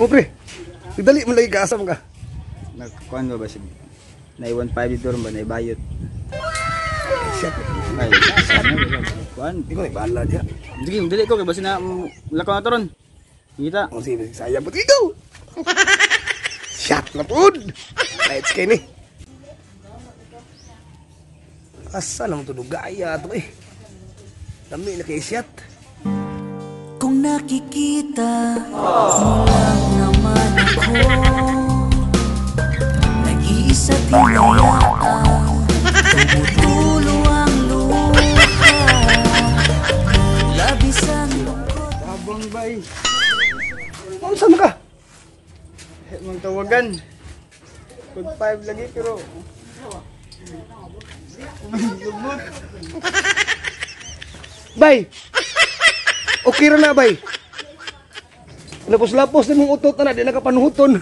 Oh, pre. Dali man lagi ka, asa man ka? Nagkuhan ba ba si Nai 15 dito ron ba naibayot? Shit. Ay, sana wala. Kuan. Di ko bahala diha. Sige, dali ko kay basta na lakaw na to ron. Kita. Oh, sige, sayang pud ikaw. Shot na pud. Let's kay ni. Asa naman to dugaya to eh. Dami na kay shot. Kung nakikita mo lang naman ako, nag-iisa't hinayaang tumutulo ang luha, labis ang lungkot. Tabang bay. Unsa man ka? Magtawagan. Pag 5 lagi pero lubot. Bay. Okay ra na, bay. Lapos-lapos na mong utot na di nakapanuhuton.